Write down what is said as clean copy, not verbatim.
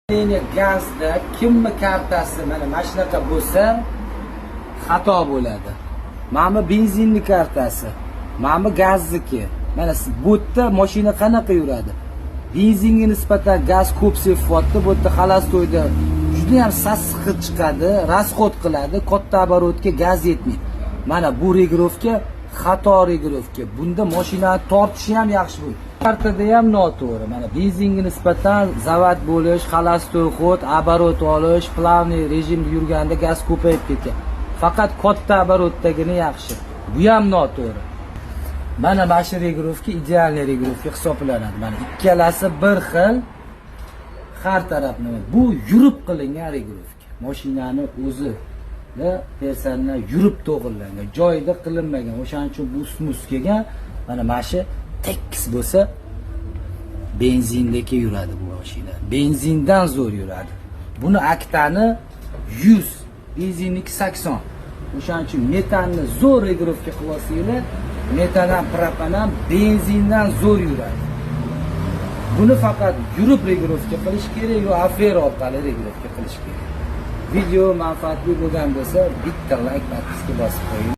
Управление gazda kimni kartasi mana shunaqa bo'lsa, xato bo'ladi. Mana bu benzinni kartasi, mana bu gazniki. Mana bu yerda mashina qanaqa yuradi? Benzinga nisbatan gaz ko'p sepyapti. Bu yerda холостой da juda ham sassiq hid chiqadi, расход qiladi, katta оборот ga gaz yetmaydi. Mana bu регулировка xato регулировка. Bunda mashinani tortishi ham yaxshi bo'ladi. Kartada ham noto'g'ri. Mana benzinga nisbatan zavod bo'lish, холостой ход, оборот olish, плавный rejimda yurganda gaz ko'payib ketgan. Faqat katta оборот dagina yaxshi. Bu ham noto'g'ri. Mana shu регулировка идеальный регулировка hisoblanadi. Mana ikkalasi bir xil, har tarafni. Bu yurib qilingan регулировка. Mashinani o'zi personal yurib to'g'irlangan, joyida qilinmagan. O'shaning uchun bu ustma-ust kelgan. Mana shu tekis bo'lsa, benzindagi yuradi bu mashina. Benzindan zo'r yuradi. Buni oktani 100, benzinniki 80. O'shaning uchun metanni zo'r регулировка qilib olsanglar, metan ham, propan ham benzindan zo'r yuradi. Buni faqat yurib регулировка qilish kerak yo afera orqali регулировка qilish kerak. Video manfaatli bo'lgan bo'lsa, bitta layk, подписка bosib qo'ying.